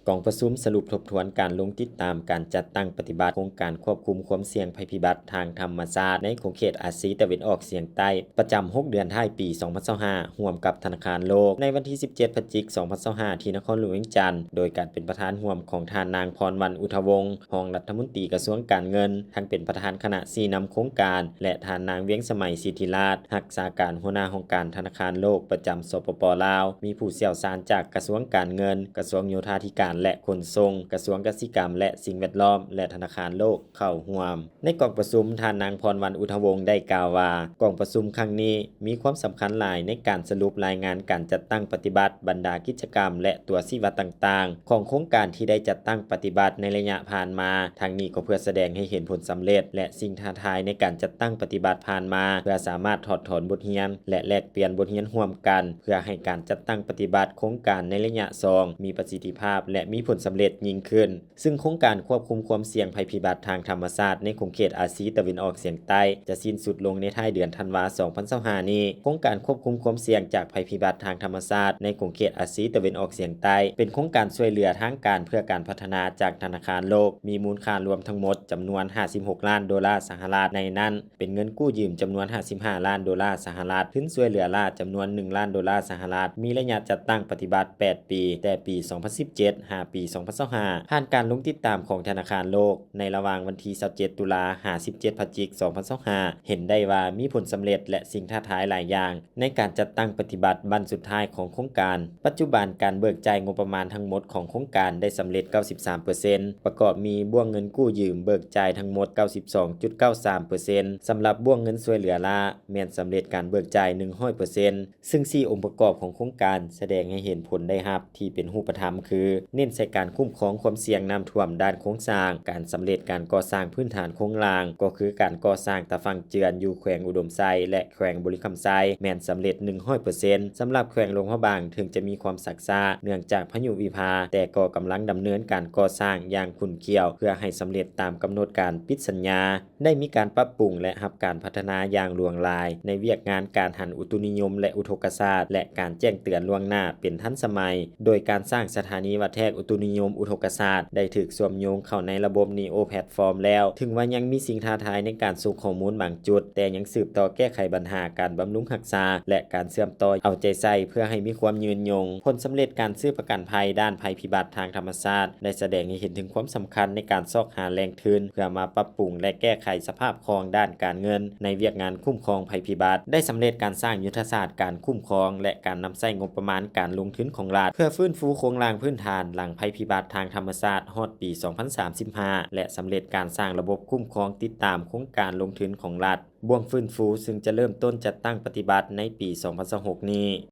ກອງປະຊຸມສະຫຼຸບທົບທວນການລົງຕິດຕາມການຈັດຕັ້ງປະຕິບັດໂຄງການຄວບຄຸມຄວາມສ່ຽງໄພພິບັດທາງທຳມະຊາດໃນຂົງເຂດອາຊີຕາເວັນອອກສຽງໃຕ້ ປະຈຳຫົກເດືອນທ້າຍປີສອງພັນຊາວຫ້າ ຮ່ວມກັບທະນາຄານໂລກ ໃນວັນທີສິບເຈັດ ພະຈິກ ສອງພັນຊາວຫ້າ ທີ່ນະຄອນຫຼວງວຽງຈັນ ໂດຍການເປັນປະທານຮ່ວມຂອງທ່ານນາງ ພອນວັນ ອຸທະວົງ ຮອງລັດຖະມົນຕີກະຊວງການເງິນ, ທັງເປັນປະທານຄະນະຊີ້ນຳໂຄງການ ແລະ ທ່ານນາງ ວຽງສະໄໝ ສິດທິລາດ ຮັກສາການຫົວໜ້າຫ້ອງການທະນາຄານໂລກປະຈຳ ສປປ ລາວ, ມີຜູ້ຊ່ຽວຊານຈາກກະຊວງການເງິນ, ກະຊວງໂຍທາທິການ ແລະ ຂົນສົ່ງ, ກະຊວງກະສິກຳ ແລະ ສິ່ງແວດລ້ອມ ແລະ ທະນາຄານໂລກເຂົ້າຮ່ວມ. ໃນກອງປະຊຸມ, ທ່ານນາງ ພອນວັນ ອຸທະວົງ ໄດ້ກ່າວວ່າ ກອງປະຊຸມຄັ້ງນີ້ມີຄວາມສຳຄັນຫຼາຍໃນການສະຫຼຸບລາຍງານການຈັດຕັ້ງປະຕິບັດບັນດາກິດຈະກຳ ແລະ ຕົວຊີ້ວັດຕ່າງໆ ຂອງໂຄງການທີ່ໄດ້ຈັດຕັ້ງປະຕິບັດໃນໄລຍະຜ່ານມາ, ທັງນີ້ກໍເພື່ອສະແດງໃຫ້ເຫັນຜົນສຳເລັດ ແລະ ສິ່ງທ້າທາຍໃນການຈັດຕັ້ງປະຕິບັດຜ່ານມາ, ເພື່ອສາມາດຖອດຖອນບົດຮຽນ ແລະ ແລກປ່ຽນບົດຮຽນຮ່ວມກັນ, ເພື່ອໃຫ້ການຈັດຕັ້ງປະຕິບັດໂຄງການໃນໄລຍະສອງ ມີປະສິດທິພາບ ແລະ ມີຜົນສຳເລັດຍິ່ງຂຶ້ນ. ຊຶ່ງໂຄງການຄວບຄຸມຄວາມສ່ຽງໄພພິບັດທາງທຳມະຊາດໃນຂົງເຂດອາຊີຕາເວັນອອກສຽງໃຕ້ ຈະສິ້ນສຸດລົງໃນທ້າຍເດືອນທັນວາ ສອງພັນຊາວຫ້ານີ້. ໂຄງການຄວບຄຸມຄວາມສ່ຽງຈາກໄພພິບັດທາງທຳມະຊາດໃນຂົງເຂດອາຊີຕາເວັນອອກສຽງໃຕ້ ເປັນໂຄງການຊ່ວຍເຫຼືອທາງການເພື່ອການພັດທະນາຈາກທະນາຄານໂລກ, ມີມູນຄ່າລວມທັງໝົດຈຳນວນຫ້າສິບຫົກລ້ານໂດລາສະຫະລັດ, ໃນນັ້ນ ເປັນເງິນກູ້ຢືມຈຳນວນຫ້າສິບຫ້າລ້ານໂດລາສະຫະລັດ, ທຶນຊ່ວຍເຫຼືອລ້າຈຳນວນໜຶ່ງລ້ານໂດລາສະຫະລັດ, ມີໄລຍະຈັດຕັ້ງປະຕິບັດແປດປີ, ແຕ່ປີສອງພັນສິບເຈັດ ຫາປີສອງພັນຊາວຫ້າ ຜ່ານການລົງຕິດຕາມຂອງທະນາຄານໂລກ ໃນລະຫວ່າງວັນທີຊາວເຈັດ ຕຸລາ ຫາ ສິບເຈັດ ພະຈິກ ສອງພັນຊາວຫ້າ ເຫັນໄດ້ວ່າມີຜົນສຳເລັດ ແລະ ສິ່ງທ້າທາຍຫຼາຍຢ່າງໃນການຈັດຕັ້ງປະຕິບັດບັ້ນສຸດທ້າຍຂອງໂຄງການ. ປັດຈຸບັນການເບີກຈ່າຍງົບປະມານທັງໝົດຂອງໂຄງການໄດ້ສຳເລັດເກົ້າສິບສາມເປີເຊັນ, ປະກອບມີບ້ວງເງິນກູ້ຢືມເບີກຈ່າຍທັງໝົດເກົ້າສິບສອງຈຸດເກົ້າສາມເປີເຊັນ, ສຳລັບບ້ວງເງິນຊ່ວຍເຫຼືອລ້າ ແມ່ນສຳເລັດການເບີກຈ່າຍໜຶ່ງຮ້ອຍເປີເຊັນ, ຊຶ່ງສີ່ອົງປະກອບຂອງໂຄງການສະແດງໃຫ້ເຫັນຜົນໄດ້ຮັບທີ່ເປັນຮູບປະທຳຄື ເນັ້ນໃສ່ການຄຸ້ມຄອງຄວາມສ່ຽງນ້ຳຖ້ວມດ້ານໂຄງສ້າງ, ການສຳເລັດການກໍ່ສ້າງພື້ນຖານໂຄງລ່າງ ກໍຄືການກໍ່ສ້າງຕາຝັ່ງເຈື່ອນຢູ່ແຂວງອຸດົມໄຊ ແລະ ແຂວງບໍລິຄຳໄຊ ແມ່ນສຳເລັດໜຶ່ງຮ້ອຍເປີເຊັນ. ສຳລັບແຂວງຫຼວງພະບາງ ເຖິງຈະມີຄວາມຊັກຊ້າເນື່ອງຈາກພາຍຸວິພາ, ແຕ່ກໍກຳລັງດຳເນີນການກໍ່ສ້າງຢ່າງຂຸ້ນຂ້ຽວ ເພື່ອໃຫ້ສຳເລັດຕາມກຳນົດການປິດສັນຍາ. ໄດ້ມີການປັບປຸງ ແລະ ຮັບການພັດທະນາຢ່າງຫຼວງຫຼາຍໃນວຽກງານການຫັນອຸຕຸນິຍົມ ແລະ ອຸທົກກະສາດ ແລະ ການແຈ້ງເຕືອນລ່ວງໜ້າເປັນທັນສະໄໝ, ໂດຍການສ້າງສະຖານີວັດແທກອຸຕຸນິຍົມອຸທົກກະສາດ ໄດ້ຖືກເຊື່ອມໂຍງເຂົ້າໃນລະບົບ Neo Platform ແລ້ວ. ເຖິງວ່າຍັງມີສິ່ງທ້າທາຍໃນການສົ່ງຂໍ້ມູນບາງຈຸດ, ແຕ່ຍັງສືບຕໍ່ແກ້ໄຂບັນຫາການບຳລຸງຮັກສາ ແລະ ການເຊື່ອມຕໍ່ເອົາໃຈໃສ່ເພື່ອໃຫ້ມີຄວາມຍືນຍົງ. ຜົນສຳເລັດການຊື້ປະກັນໄພດ້ານໄພພິບັດທາງທຳມະຊາດ ໄດ້ສະແດງໃຫ້ເຫັນເຖິງຄວາມສຳຄັນໃນການຊອກຫາແຫຼ່ງທຶນ ເພື່ອມາປັບປຸງ ແລະ ແກ້ໄຂສະພາບຄວາມດ້ານການເງິນໃນວຽກງານຄຸ້ມຄອງໄພພິບັດ, ໄດ້ສຳເລັດການສ້າງຍຸດທະສາດການຄຸ້ມຄອງ ແລະ ການນຳໃຊ້ງົບປະມານການລົງທຶນຂອງລັດ ເພື່ອຟື້ນຟູໂຄງລ່າງພື້ນຖານຫຼັງໄພພິບັດທາງທຳມະຊາດຮອດປີສອງພັນສາມສິບຫ້າ ແລະ ສຳເລັດການສ້າງລະບົບຄຸ້ມຄອງຕິດຕາມໂຄງການລົງທຶນຂອງລັດ ບ່ວງຟື້ນຟູ ຊຶ່ງຈະເລີ່ມຕົ້ນຈັດຕັ້ງປະຕິບັດໃນປີສອງພັນຊາວຫົກນີ້.